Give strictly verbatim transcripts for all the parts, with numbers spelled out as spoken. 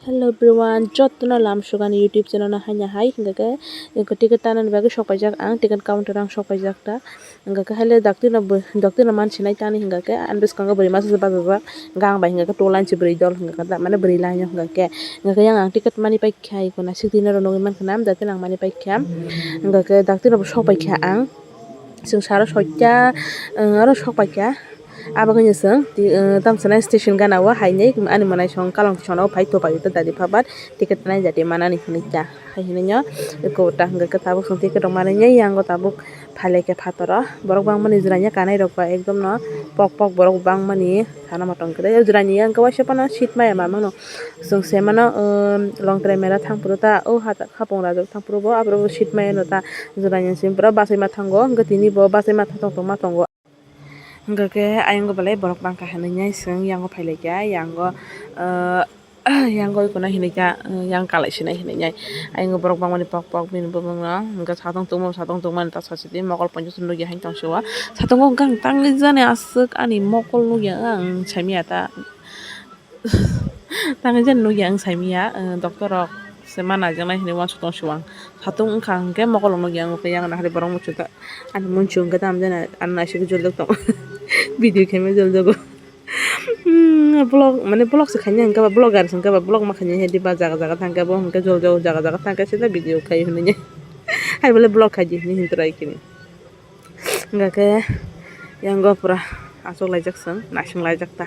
Hello everyone, jotono lam sugani YouTube channel no haino hai, hingkha khe, hingkha ticket tanani bagwi sok paijak ang, ticket counter ang sok paijak ta, hingkha khe haile doctor no bo, doctor no mansinai tani hingkha khe, ani bwskango bwrwi masa se bachajak, gang bai hingkha khe two line se bwrwi dol hingkha khe, mane bwrwi line o hingkha khe, hingkha khe yang ang ticket mani paikha, iko naisik twi norok nugwi mankha na, amjate nang mani paikha, hingkha khe doctor no bo sok paikha ang, chwng saro soita, aro sok paikha. Abo khe chwng ti-, uh, tamsana station gana o hainwi ani mwnaisong kalong tisong o phai topai o ta dadi phabar ticket nai jati manani hinwi ta hai hinwi no eko ta hwnkhe tabuk chwng ticket rok manwi yango tabuk phailai khe phataro borok bangmani jwraini kanai rok ba ekdom no pok pok borok bangmani sana matong khe jwraini yang khe waisa phano seat maya ma mano chwng se mano, um, Longtrai mela thang phuru ta o hata khapang rajak thang phuru bo aborok seat maya no ta jwraini simi pura bachai ma thango hwnkhe tini bo bachai ma tong tong ma tongo. Hingkha khe ayang o belai borok bangkha hinwi nai chwng yango phailaikha, yango, ah, yango ikono hinwi kha, yang kalai sinai hinwi nai. Ayang o borok bangmani pok pok bini bumung no hingkha satung tungma satung tungmani ta sachidi mokol ponjo chwng nukya hai tong sio. Satung o gang tangwi jani aswk ani mokol nukya ang saimanya ta. Tangwi jani nukya ang saimanya, ah, doctor rok se ma naijaknai hinwi uansuk tong sio ang. Satung wngkha hwnkhe mokol rok nukya ang, yang nahari borok muchung ta. Ani munsung khe tamo jani ano naisik joljak tongo. Video khaima joljago. Hmm, vlog, mane vlog se khaina hwnkhe ba vlogger se hwnkhe ba vlog ma khaina he diba jaga jaga thangkhe bo hwnkhe joljago jaga jaga thangkhe sida video khai hwnwi. Hai bole vlog khai di hwnwi hinwi try kini. Hwnkhe yango pura achuk laijak chwng, naising laijak ta.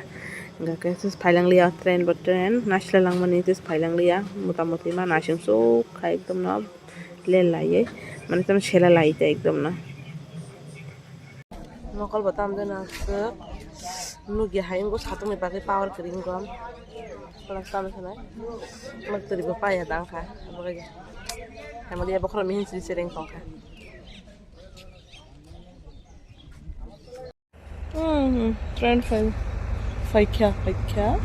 Hwnkhe sis phailang liya train bo train, naisle langmani sis phailang liya, mota moti ma naising suk khai ekdom no. Le laiye, mane tamo sela lai ta ekdom no. Mokol bo tamo jani aswk nukya hai wngkha satung ni bagwi power kwrwi wngkha. Plus tamo sanai. Mak twi bo paya dang kha. Abo khe. Hamali abo khoro mihin siri sereng tong kha. Hmm, train phai, phaikha, phaikha.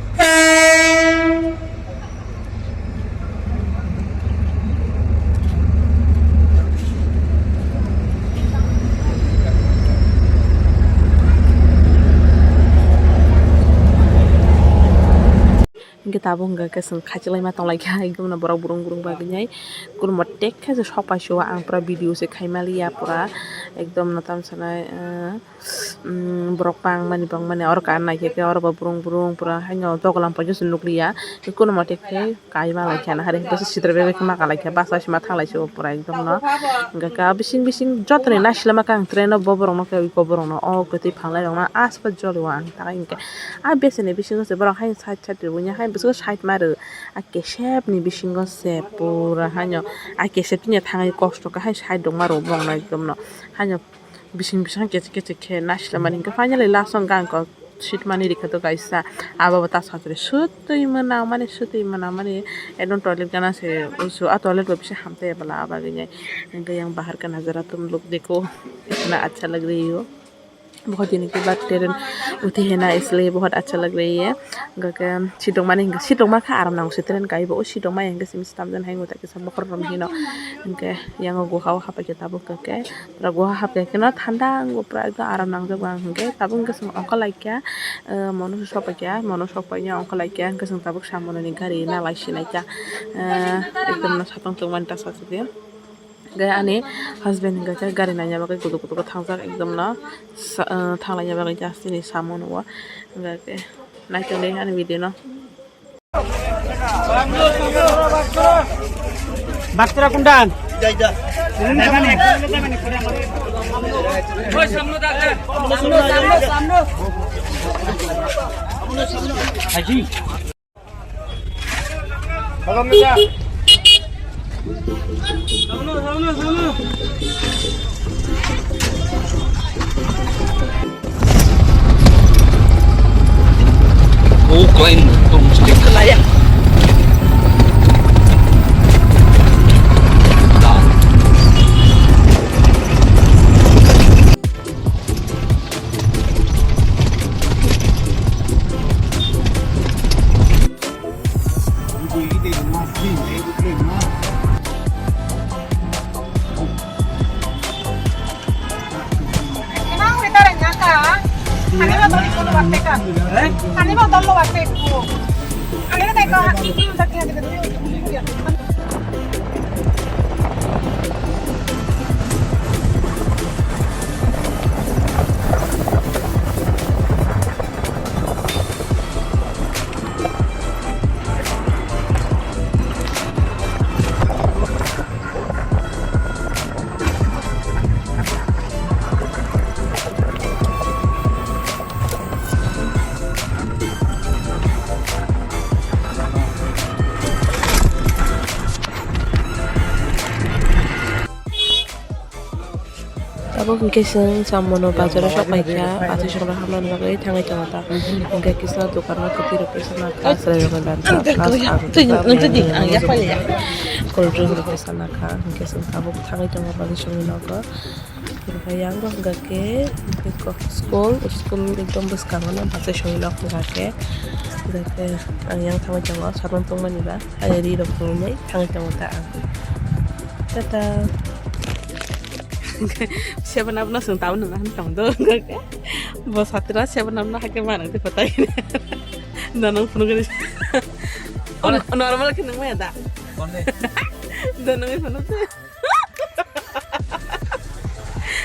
Hingke tabuk hingke khe chwng khaichwlaima tonglaikha, ekdom no borok burung burung bagwi nai. Kurmo tek khe se sok pai sio, ang pura video se khaimaliya pura, ekdom no tamsa nai, eh, um, borok bangmani bangmani oro kan naikhe khe oro bo burung burung pura haino dogolam poito se nukliya, kurmo tek khe kaima laikha na, hari hingke se sitra bebak khe ma kalaikha, bus bai se ma thanglai sio pura ekdom no. Hingke khe bising bising jotoni naisilama khe ang train o bo borok no khe ui ko borok no o kwtwi phanglai rok no aswk jolio ang ta hingke. A beseni bisingo se borok haino side side rwui ya, haino bwskango side ma rw. A kesep ni bisingo se pura haino a kesep ni thangwi kosto khe haino side rok ma rw bongno ekdom no. Haino bising bising kechek kechek khe naisle mani hwnkhe finally last o hwnkhe ang kok seat mani rikha to kaisa. Abo bo ta satri sutwi mwnang mani sutwi mwnang mani ekdom toilet gana se usu a toilet bo bishi hamtai bwla a bagwi nai. Hwnkhe yang bahar ka nazara tum log dekho itna acha lag rahi ho. बहुत दिन के बाद ट्रेन उठी है ना, इसलिए बहुत अच्छा लग रही है। Hingke sitongmani hingke sitongma kha aram nango se train kai bo o sitongma hingke simi tamjani hai wngkha kisa bokhorok romhino hingke yango guha o hapai khe tabuk hingke pura guha hapai khe no thanda wngkha pura ekdom aram nangjak bo ang hingke tabuk hingke chwng ongkha laikha mono se sopaikha mono sopaina ongkha laikha hingke chwng tabuk samunani gari nalai sinai kha ekdom no satong tongmani ta sachikhe. Hingke ani husband hingke khe gari naina bagwi kutuk kutuk khe thangjak ekdom no sa-, ah, thanglaina bagwi khe hasteni samung nukgo. Hingke khe naitongdi ani video no. Baktra kundan. Haji. Ani ba toli kono batte ka. Ani ba tollo batte ko. Ani ba Abo hwnkhe chwng Chambono bazaro sok paikha, aswk songrok hamnani bagwi thangwi tongo ta. Hwnkhe kisa dukano kwtwi rok kisa nakha, chwrairokni banta plus ang kisa cold drink rok kisa nakha, hwnkhe chwng tabuk thangwi tongo bazar songni nogo. Hwnkhe yang bo hwnkha khe school, school ekdom bwskango no bazar songni nok hwnkha khe. Hwnkhe ang yang thangwi tongo, satung tongmani ba, hai ri rok phunuknai thangwi tongo ta ang. Tata. Seven Up no chwng tabuk nang han tong do. Bo satira Seven Up no hakhe manang te patai. Da nang phunuk ni. Ore. Normal khe nang maya da. Ore. Da nang phunuk te.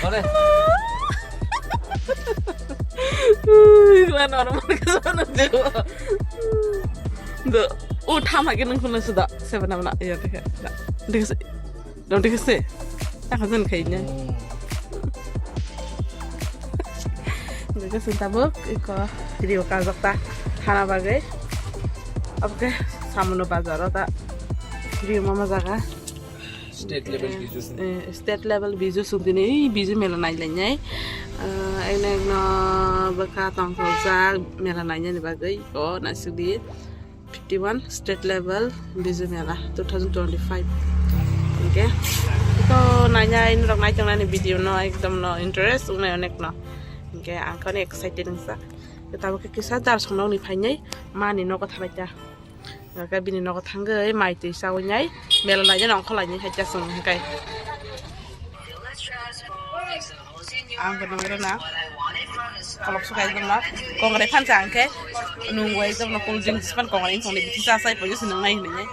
Ore. Ui, gua normal khe sana jero. Do. O thama khe nang phunuk suda. Seven Up na. Iya dekhe. Dekhe. Dong dikhe se. Yang hajan khai nya. Dikhe se tabuk iko video kajak ta thana bagwi. Oke, Chambono bazaro ta video mama jaga. State level Biju sung. Eh, state level Biju sung tini, ei Biju mela nai lai nai. Eh, ekno ekno bwkha tongthokjak mela nai nani bagwi. O naisik di. Fifty one state level Biju Mela two thousand twenty five. Hwnkhe to nainai norok naitongnani video no ekdom no interest wngnai onek no. Hwnkhe ang khani excited wngjak. Tabuk khe kisa jar songnokni phainai mani nogo thanai ta. Hwnkhe bini nogo thangwi mai twi chawi nai mela nainai ongkhor lainai hai ta chwng hwnkhe. Ang bo nung rwna. Kolok suka ekdom no. Kongrai phan sa ang khe. Nung bo ekdom no cool drink span kongrai wngkha ni bithi sa sai pojo se nung nai hinwi.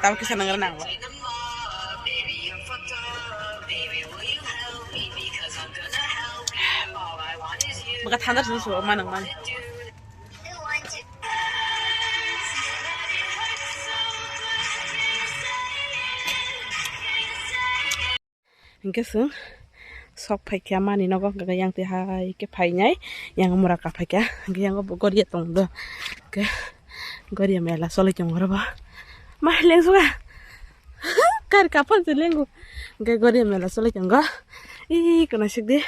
Tamo kisa nung rwna ang bo. Bwkha thanda se su ma nung man. Hingke chwng sok phaikha mani nogo, hingke yang twi hai khe phainai, yang mura kaphaikha, hingke yang bo goria tong do, hingke goria mela choli tongo oro bo, ma lengsuka kari kaphang se lengo, hingke goria mela choli tongo, ih, kono sikdi.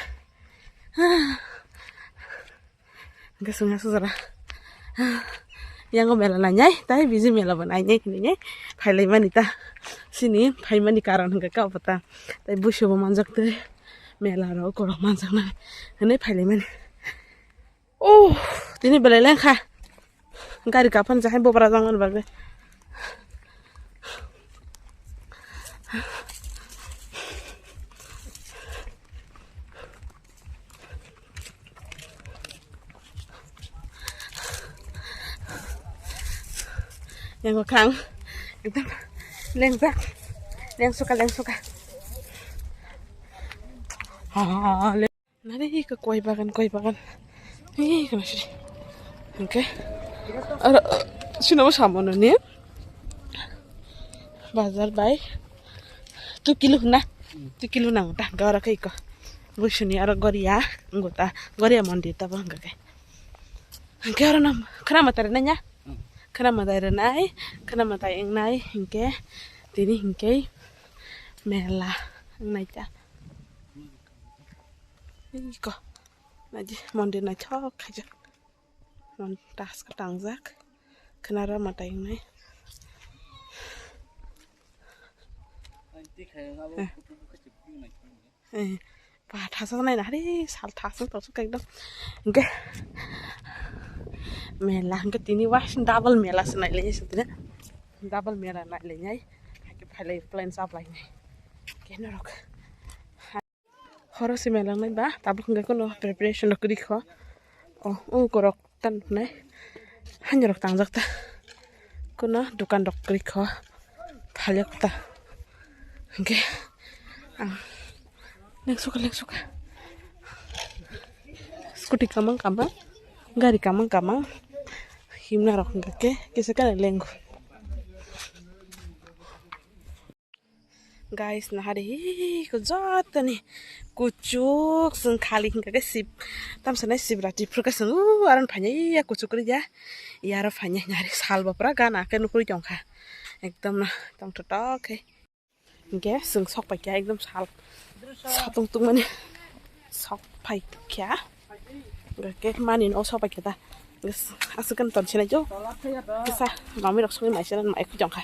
Hingke swnga sujara. Yango mela nainai, tai biji mela bo nainai hinwi nai phailai mani ta. Sini phaimani karon hingke kabo ta. Tai buiso bo manjak twi mela rok korok manjak nai hinwi phailai mani. Oh, tini belai lengkha. Gari kapan jahai bobra jang mani bagwi. Yang bwkhang ekdom lengjak, lengsuka, lengsuka. Ha, le-, nari ka koi bagan, koi bagan. Ih, kana siri. Oke. Aro, sino mo samo no ni. Bazar bai. Tu kilo na. Tu kilo nang ta, gora kai ko. Buisuni aro goria, ngota, goria mondir ta bang kai. Hingke oro no khna mwtai rwnai ya? Hmm. Khna mwtai rwnai, khna mwtai wngnai, hingke tini hingke mela wngnai ta. Iko, naji mondir naithok khaijak. Mon task tangjak. Khna ro mwtai wngnai. Eh. Eh, ba, thasa nai na, hari sal thasa to su ekdom. Hingke mela, hingke tini wa double mela se nai le se tini. Double mela nai le nai. Hake phailai plan sa plai nai. Ke norok. Horo se mela nai ba, tabuk hingke kono preparation rok ri kho. Oh, oh, korok. Tan nai. Hanjarok tangjak ta. Kuno dukan rok kwrwi kho. Phalyak ta. Hwnkhe ang lengsuka, lengsuka. Scooty kamang kamang, gari kamang kamang. Himna rok hwnkhe kisa khe lengo. Guys, nahari hi ko jotoni kuchuk, chwng khali hwnkha khe sib tamsa nai sibra tiphur khe chwng u aron phanya iya kuchuk ri ya. Iya aro phanya nahari sal bo pura gana khe nukri tongkha. Ekdom no tongthotok khe. Hwnkhe chwng sok paikha ekdom sal satung tungmani sok paikha. Hwnkhe mani no sok paikha ta. Aswk khe ton sinai jo. Kisa mami rok songwi mai sinai mai khe tongkha.